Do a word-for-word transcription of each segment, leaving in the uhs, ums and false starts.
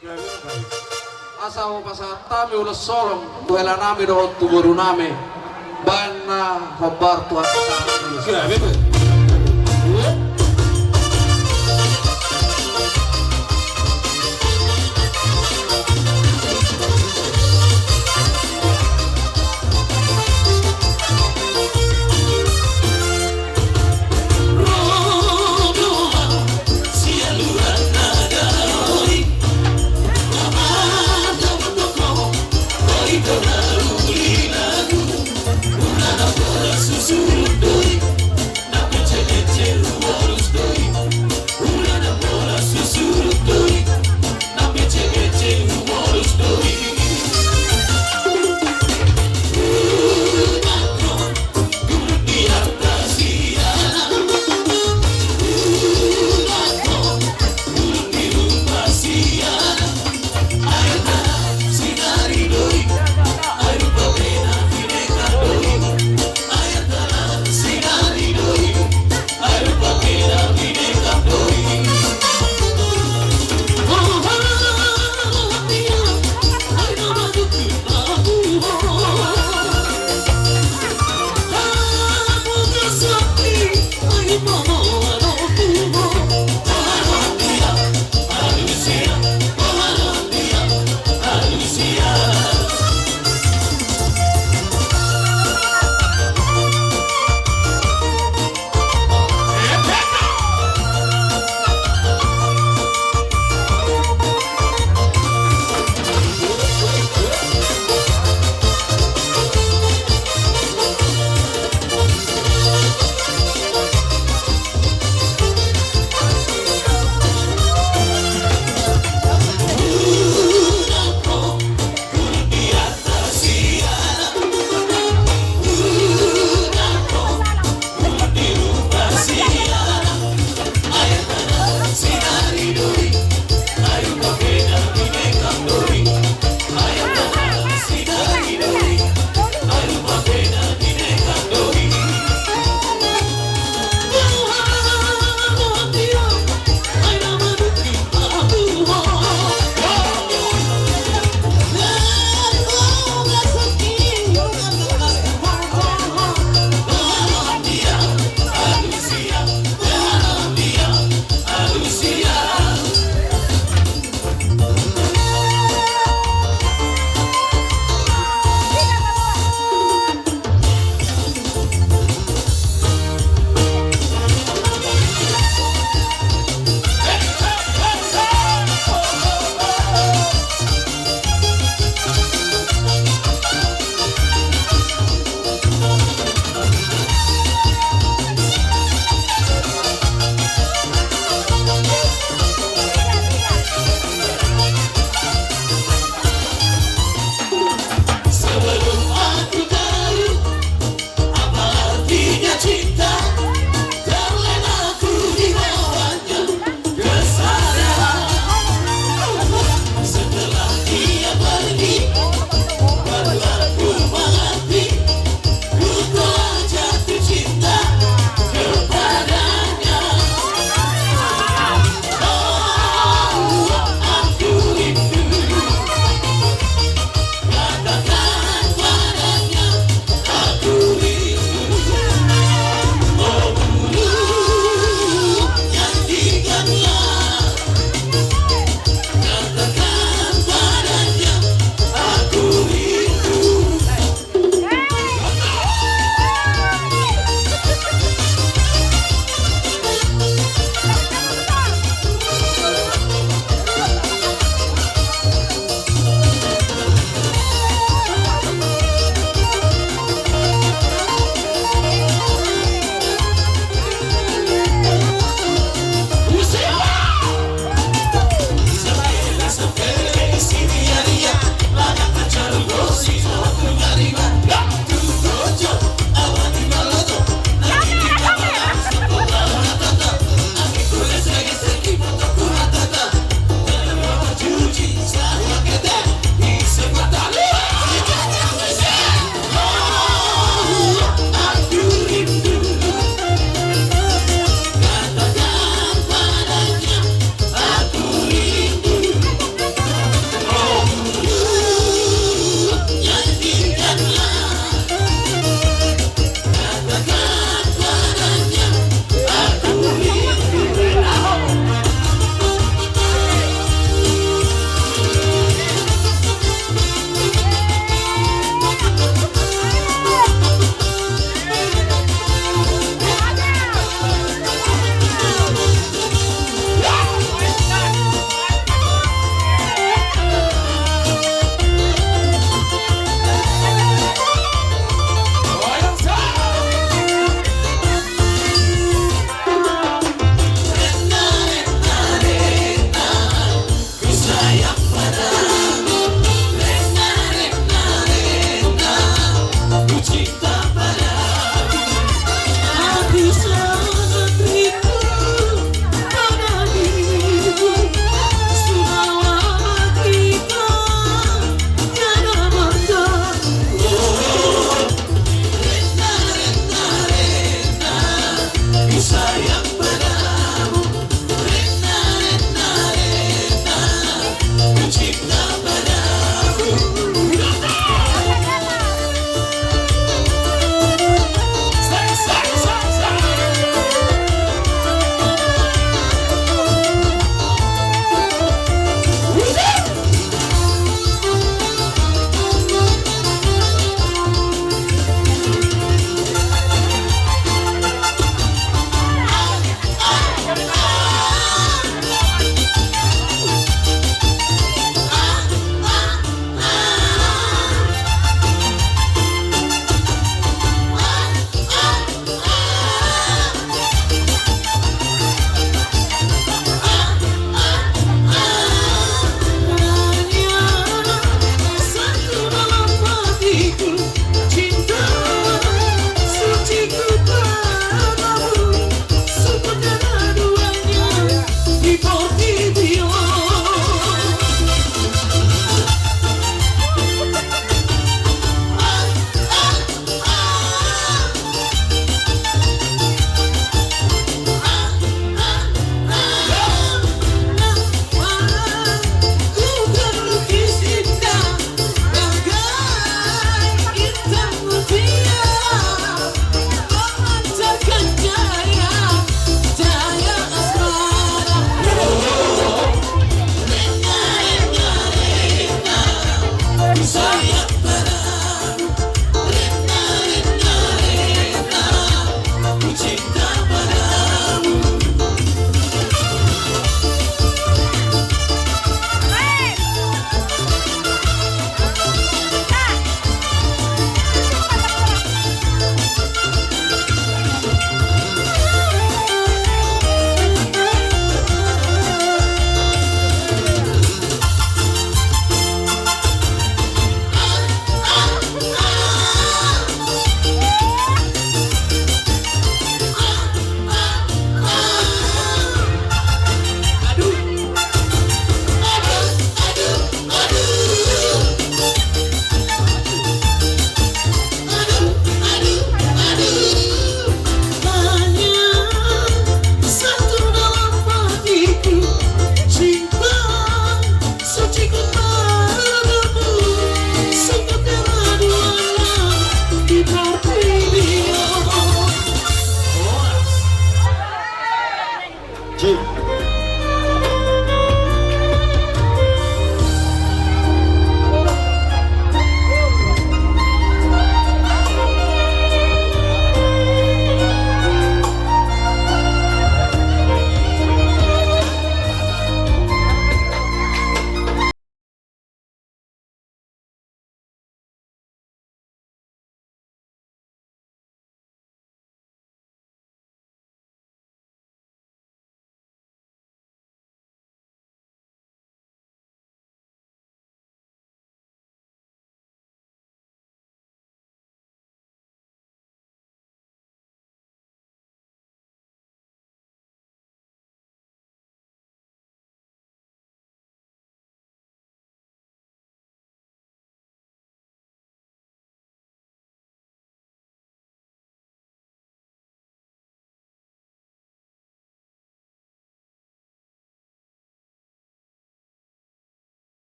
Asa hupasahat hami ulos holong tu helanami dohot tu borunami, baen na hombar tu angka sahat.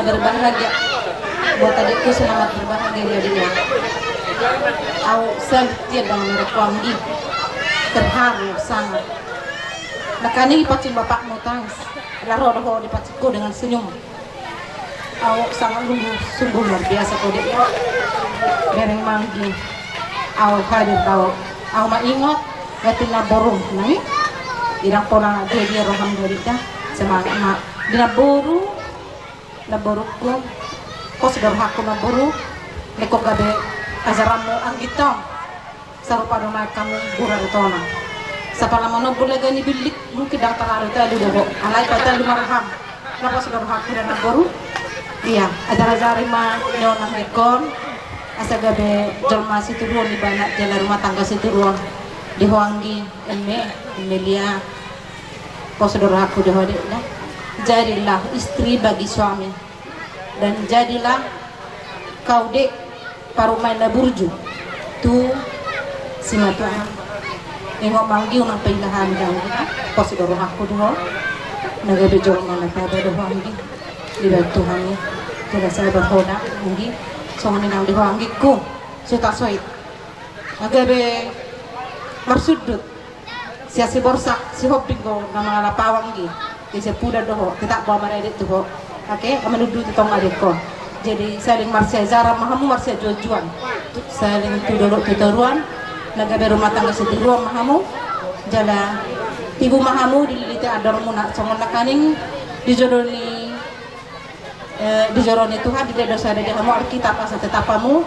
Berbahagia. Buat adikku, selamat berbahagia ya, Dek, ya. Au sangat dia dengan mereka, Anggi. Terharu sangat. Nangkaning dipancing bapakmu tangis, laho do ho dipancingku dengan senyum. Au sangat sungguh, sungguh luar biasa ho, Dek, ya. Bereng ma, Anggi. Au hadir do au. Au ma ingot, ya, tu namboru nami. Ndang pola dia-dia roham jadi dah. Semangat ma. Di namboru, namboruku, pos do rohangku namboru, ningkon gabe ajaranmu, Anggito. Sarupa do ma hamu, guru tona. Sapala manombu laga ni billik, mungkin ndang terlalu talu do ho. Alai patalu ma roham. Nang pos do rohangku da namboru. Iya, ajar-ajari ma nion, Anggikon. Asa gabe jolma sitiruon ibana, jala rumah tangga sitiruon. Di ho, Anggi, eme, eme Lia. Pos do rohangku di ho, Dek, nah. Jadilah istri bagi suami, dan jadilah kau, Dek, parumaen na burju tu simatua. Ingot ma, Anggi, unang pailahan, Anggi, nah. Pos do rohangku di ho. Na gabe jolma na taba do ho, Anggi, dibantu hami. Jala sabar ho da, Anggi. Songon i nang di ho, Anggikku. Suta soit. Na gabe marsundut. Sian Siborsak, Sihombing do na mangalap au, Anggi. Di Sempudan do ho, tetap boha marede tu ho. Oke, manunduti tong adekko. Jadi saling marsiajaran ma hamu, marsiajuanjuan. Saling tu dolok tu toruan, na gabe rumah tangga sitiruon ma hamu. Jala tibu ma hamu dililiti andormuna, songon nangkaning di jolo ni Eh, di jolo ni Tuhan, dilehon do sada di hamu Alkitab, asa tetap hamu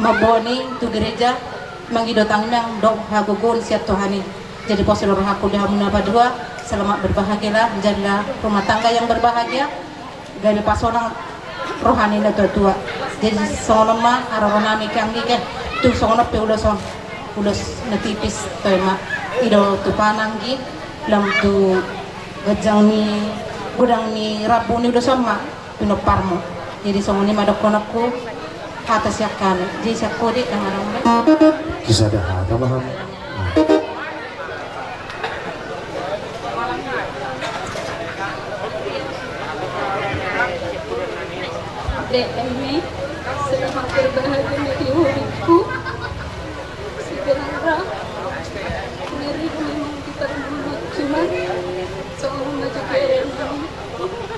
mamboan i tu gereja, mangido tangiang dohot hagogoon sian Tuhan i. Jadi pos do rohangku di hamu na padua, selamat berbahagialah, jadilah rumah tangga yang berbahagia, gabe pasonang roha ni natuatua. Jadi songon on ma haroro nami, Anggi, ke, tu songon on pe ulos on, ulos na tipis, toe ma. I do tu pananggi, lam tu Godang ni, godang ni rambu ni ulos on ma pinomparmu. Jadi songon i ma dohononku, hata sian hami. Jadi sian ho, Dek, dang adong be. Sisada hata ma hamu. Dek, eme, selamat berbahagia di hidupku. Sebenarna, ngeri memang kita dulu, cuman soal maju ke arena ini,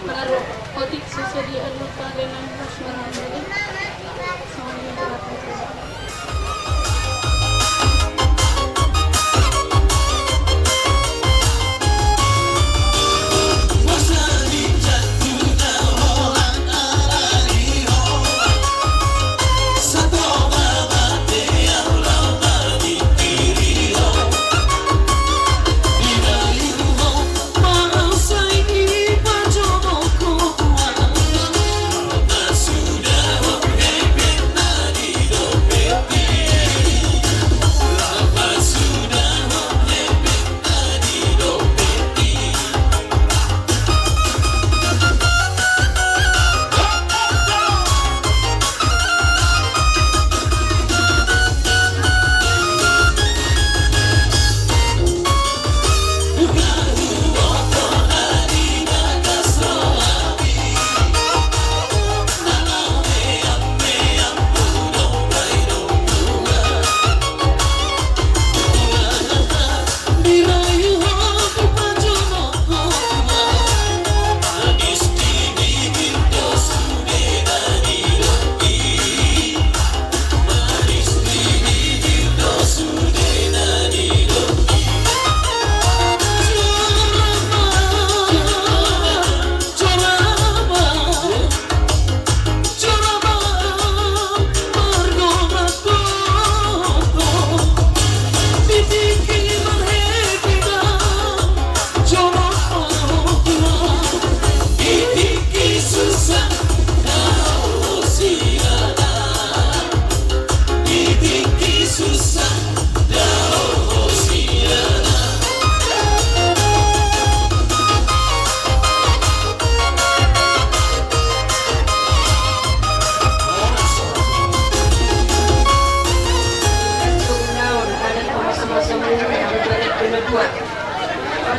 baru otik sesuai di anu pada nang mas menang. Soalnya berapa?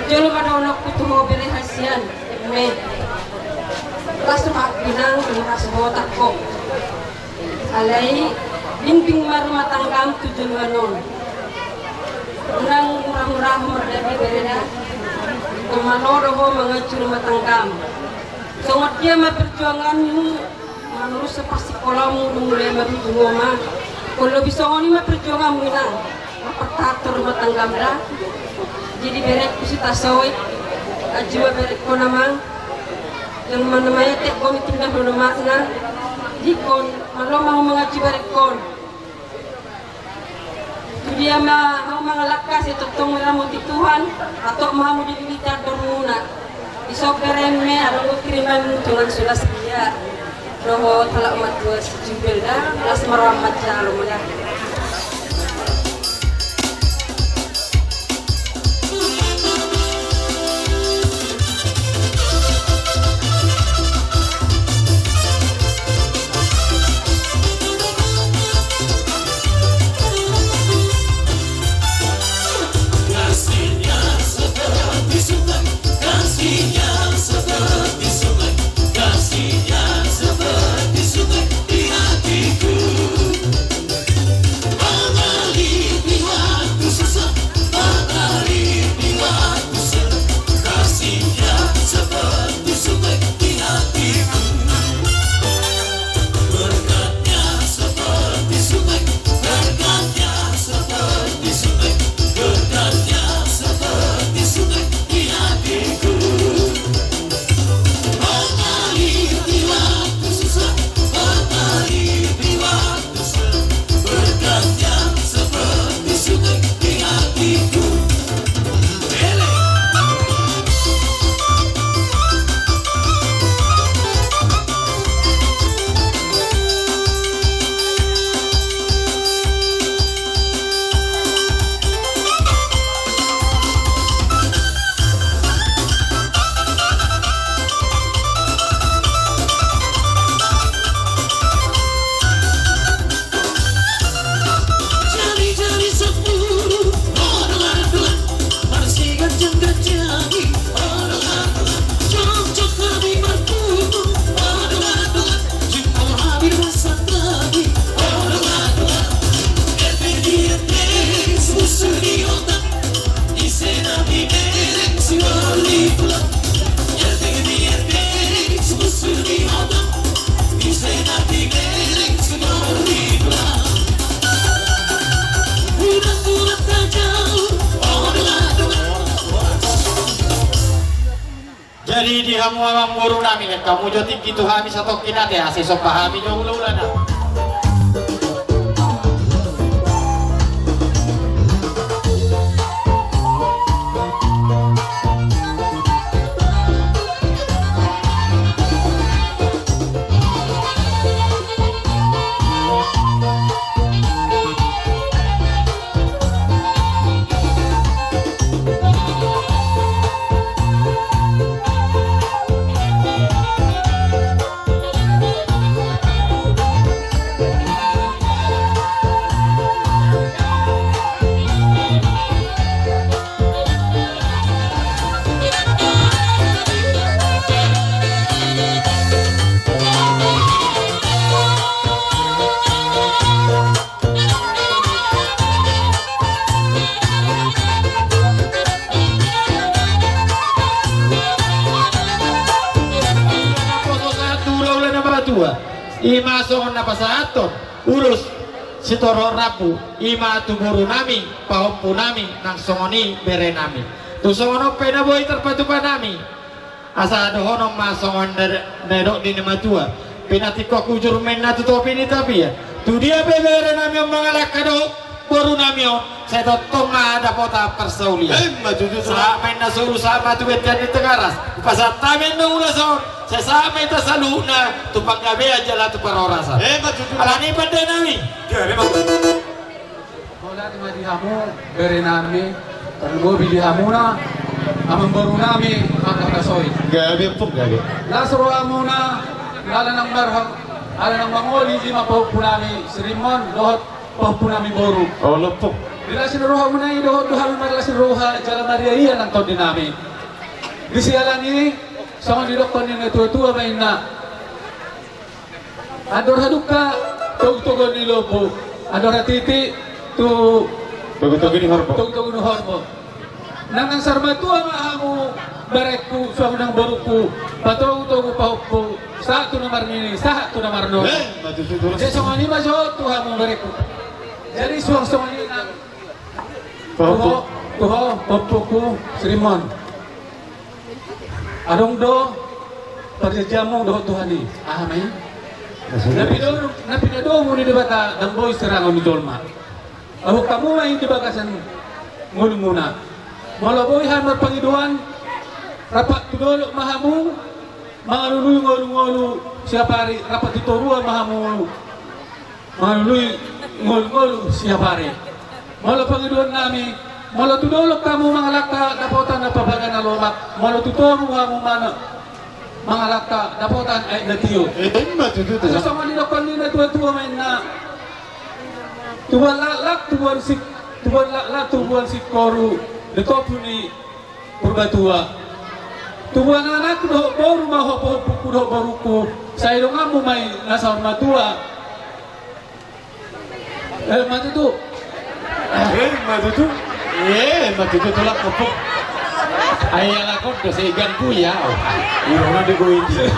Jolo ma dohononku tu ho, bere hasian, eme. Las rohangku inang, las rohangku. Alai bimbing ma rumah tanggam tu joloan on. Unang murah-murah mardapi bere da. Ingkon malo do ho mangacu rumah tanggam. Songon dia ma perjuanganmu manurus parsikolamuna, mulai ma tu Ruma. Molo bisa songon i ma perjuanganmu inang, marpartahan rumah tanggam da. Jadi berengku si Tasoik, aji ma berengkon amang. Jolma na maetek, boi tinggal do amakna. Ingkon malo ma ho mangacu berengkon. Tu dia ma ho mangalangka, sai tongtong ma ramoti Tuhan, hatop ma hamu di bibit andormuna. Dison berem ma adong kirimanmu tu nang so las dia. Dohot halak matua si Jubel da, las ma roham manjalo ma da. Kasihnya seperti sungai, kasihnya seperti sungai, kasihnya seperti sungai di hatiku. Mengalir di waktu susah, mengalir di waktu senang, kasihnya seperti sungai di hatiku. Berkatnya seperti sungai, berkatnya seperti sungai, berkatnya seperti sungai di hatiku. Mengalir di waktu susah, mengalir di waktu senang, berkatnya seperti sungai di hatiku. Jari-jari sempuru, odong-odong, marsiganjang-ganjangi, odong-odong, cocok hami marpungu, odong-odong, jumolo hami marsantabi, odong-odong, ete di ete, susu di otak. Jadi di hamu amangboru nami, hamu jo tingki tu hami satongkin ate, asa somba hami jo hula-hula nami. Ima songon na pasahathon ulos sitorop rambu, ima tu boru nami, pahompu nami, nang songon i bere nami. Tu songon on pe na boi tarpatupa nami. Asa dohonon ma songon na, na didok ni na matua. Pinantikhon hujur ma inna tu topi ni tapia. Tu dia pe bere nami on mangalangka dohot boru nami on, sai tongtong ma dapotan parsaulian. Ima tutu. Sahat ma inna solu, sahat ma tu bontean ni Tigaras. Pasahat hami inna ulos on, sai sahat ma hita saluhutna tu panggabean jala tu parhorasan. Ima tutu. Alani pande nami. Gabe ma. Holan ma di hamu bere nami, tarlumobi di hamuna amangboru nami, Angka Tasoik. Gabe, ompung, gabe. Las rohamuna, ala nang marhang, ala nang mangoli, ima pahompu nami si Rimon dohot pahompu nami boru. Olo, ompung. Di las ni rohamuna i dohot tu hami marlas ni roha jala marria-ria nang tondi nami. Di siala ni i, songon didokkon ni na tua-tua ma inna, Andor hadungka, togutogu ni lombu. Andor hatiti, tu togutogu ni horbo. Togutogu ni horbo. Nang, nang saur matua ma hamu berengku, suang nang borungku, patogutogu pahompu, sahat tu na marnini, sahat tu na marnono. Eh, maju, maju, maju. Jadi songon i ma jo tu hamu berengku. Jadi suang songon i nang pahompu. Tu ho, tu ho, pahompuku, si Rimon. Adong do parjanjianmu dohot Tuhan i. Aha ma i? Maksudnya? Na pinadomu, na pinadomu ni Debata, ndang boi serangon ni jolma. Ahu hamu ma i di bagasan ngolumuna. Molo boi hami marpangidoan, rap tu dolok ma hamu mangalului ngolungolu siapari, rap tu toruan ma hamu mangalului ngolungolu siapari. Molo pangidoan nami, molo tu dolok hamu mangalangka dapotan na papaga na lomak, molo tu toru hamu mana mangalangka dapotan aek na tio. Eh, ima tutu tu. Asa songon didokkon ni na tuatua ma inna. Tubuan laklak, tubuan sik, tubuan laklak, tubuan sikoru, di topu ni Purbatua. Tubuan anak dohot boru ma ho pahompuku dohot borungku, sai donganmu ma i na saur matua. Eh, ima tutu. Eh, ima tutu. Eh, ima tutu, tulak kopuk. Ai alakon do, sai ganggu ya. Iro na di go iti.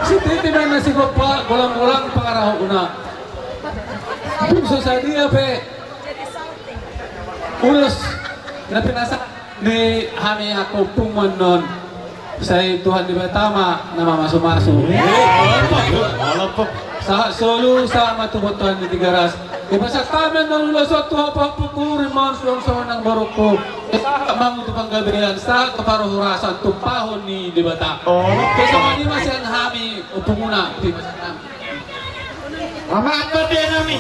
Sititi ma na sigompa, golang-golang pangarahutna. Tung so sadia pe. Ulos na pinasa ni hami angka ompung annon. Sai Tuhan Debata ma na mamasumasu. Sahat solu, sahat ma tu bontean ni Tigaras. Dipasahat hami annon ulos on tu ho pahompuku Rimon, suang songon nang borungku. Sahat ma hamu tu panggabean, sahat tu parhorasan, tumpahon ni Debata. Songon i ma sian hami ompungmuna, dipasahat hami. Amang pande nami.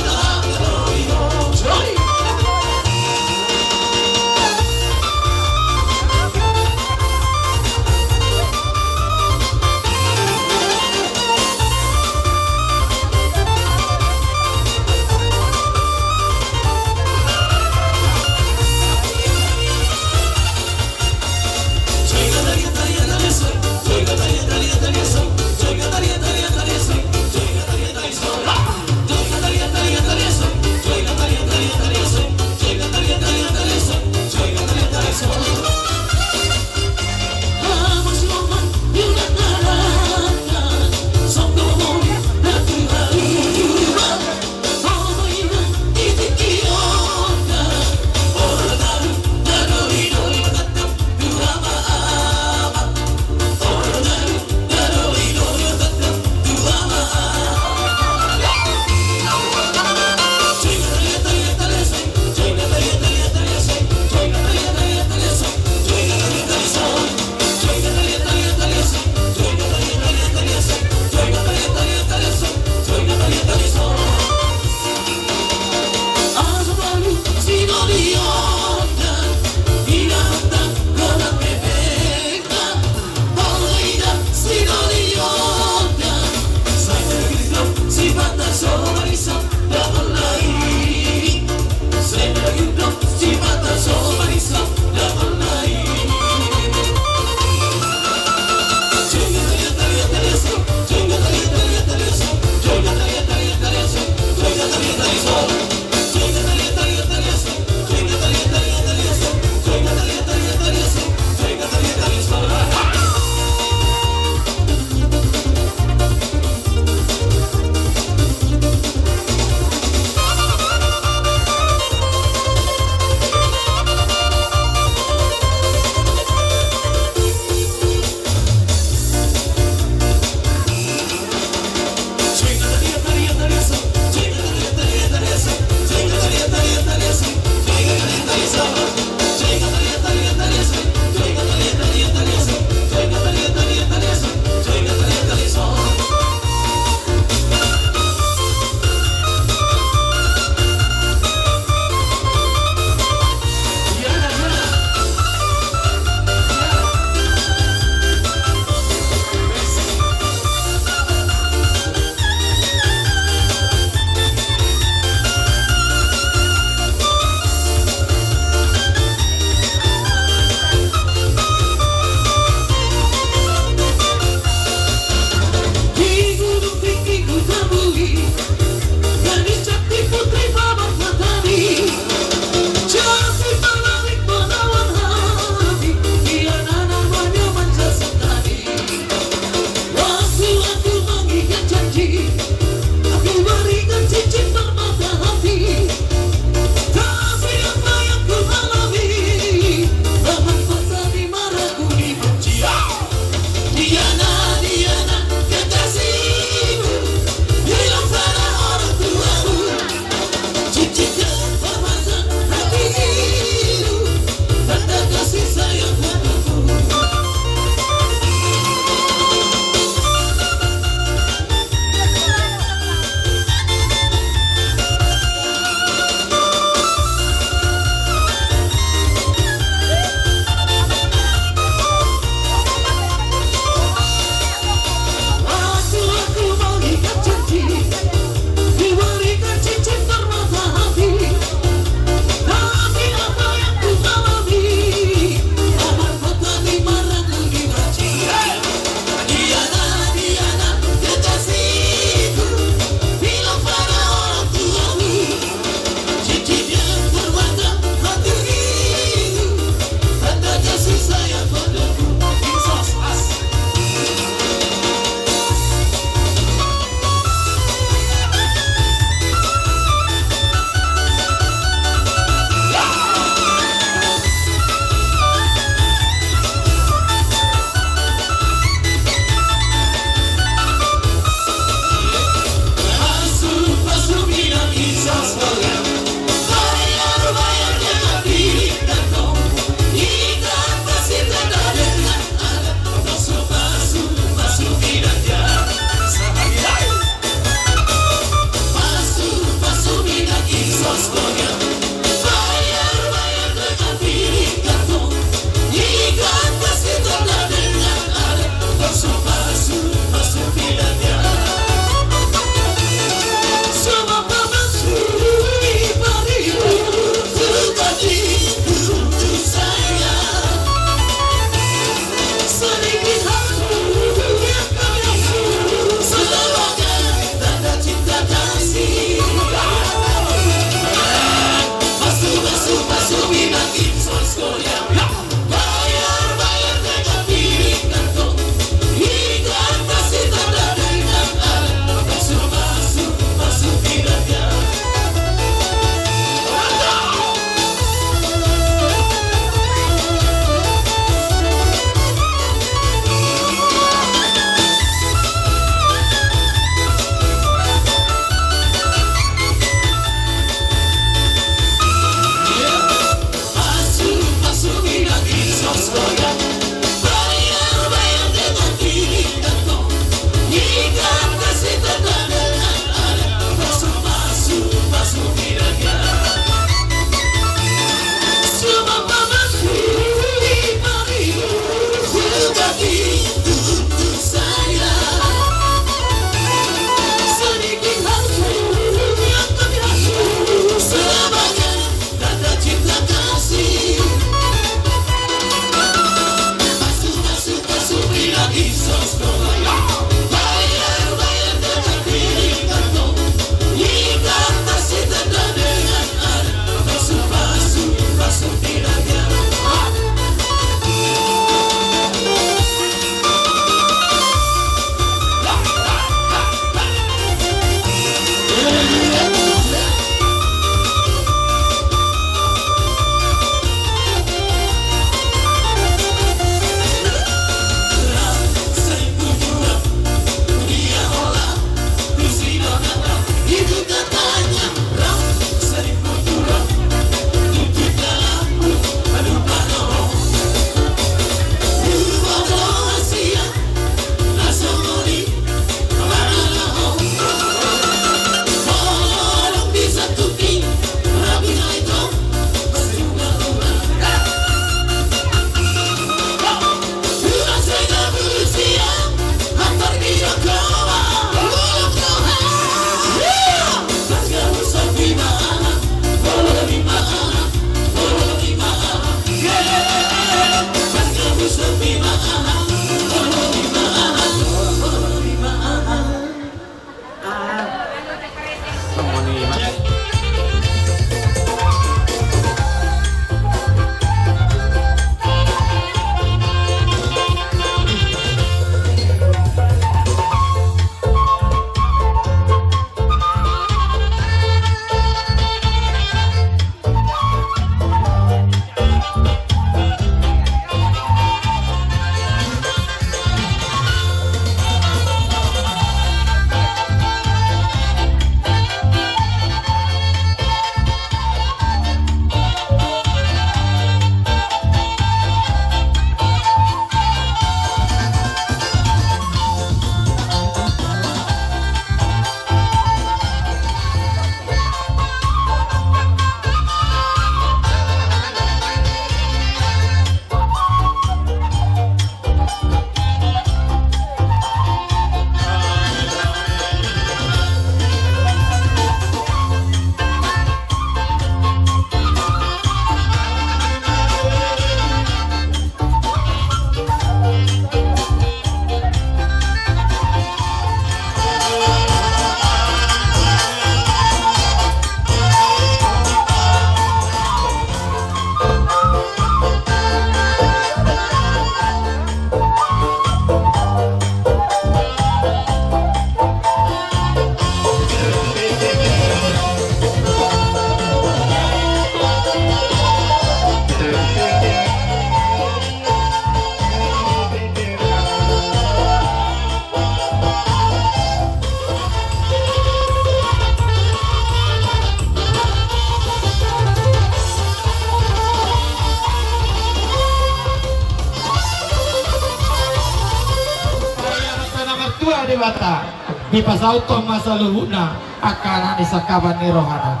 Debata, dipasauthon ma saluhutna angka anak ni sangkapan ni rohana.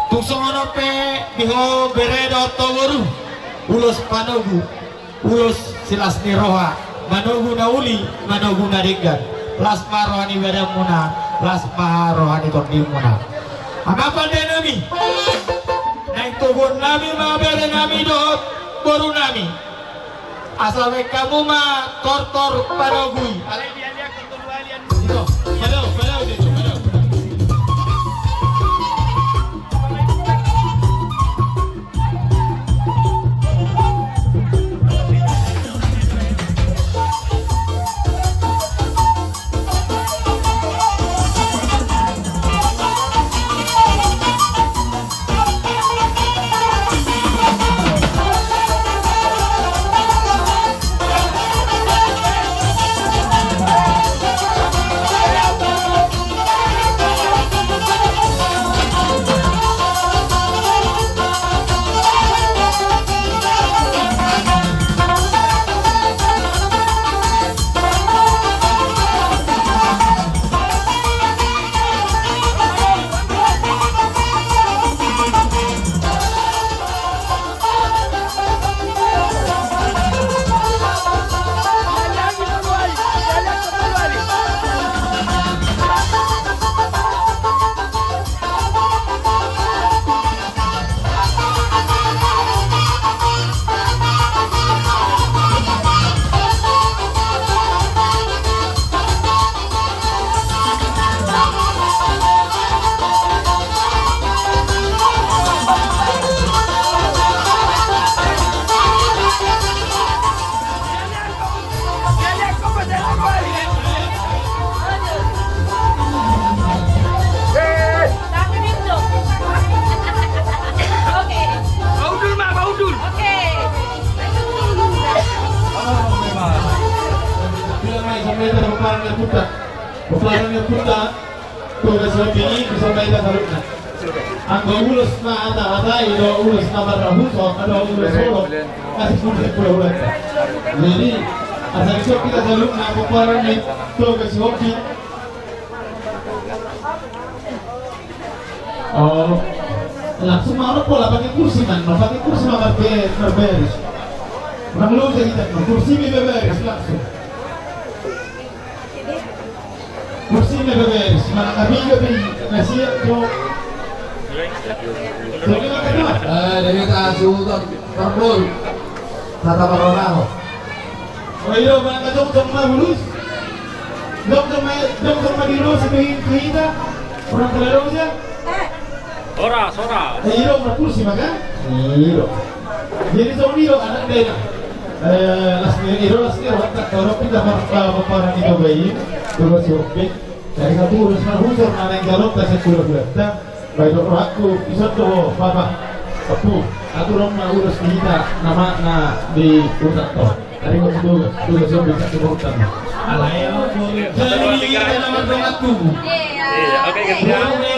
Tung songon on pe di ho bere dohot ho boru, ulos panogu, ulos silas ni roha, manogu na uli, manogu na denggan. Las ma roha ni badanmuna, las ma roha ni tondimuna. Amang pande nami, naeng toguon nami ma bere nami dohot boru nami. Asa baen hamu ma tortor panogui. Alai dialiakhon tolu hali an. Ito, padao, padao, ito, padao. Oke. Baudul ma, baudul. Oke. Bilang aja sampai ada pomparan ni ompunta. Pomparan ni ompunta. Tugas lebih ini bisa main saluhutna. Anggo ulos na hata-hata, i do ulos na marrahuso, i do ulos holong, kasih pun sepuluh bulan. Jadi, asa disuruh kita saluhutna, pomparan ni Toga Sihombing. Oh, langsung ma pola pakai kursi kan, no, pakai kursi ma marbe-, marberes. Orang lu jadi tak, no, kursi mi beberes langsung. Kursi mi beberes, mana kami gabi nasi ya, tuh. Tuh, ini makan apa? Eh, dari atas, tuh, tuh. Tarbol. Tata Baronaho. O, i do, manang jongjong ma bulus. Jongjong ma, jongjong ma di ro, sebehin ke hita. Orang telah dong, ya? Horas, horas. Eh, i do, markursi ma kan? I do. Jadi, songon i do, anak dena. Eh, las ni, i do, las ni, horas, tak, horas, kita mar-, eh, pomparan ni Toga i. Toga Sihombing. Jadi, satu, horas, marhusor, mana yang galon, tak, sepuluh bulan. Tak. Baik, dok, aku, bisa tuh, Bapak. Tepu, aturan na ulos di hita, nama na di urusan toh. Tadi gua tugas, tugas gua bisa tuh urusan. Alai, jadi ini kita nama doang aku. Iya, oke, gitu. Gua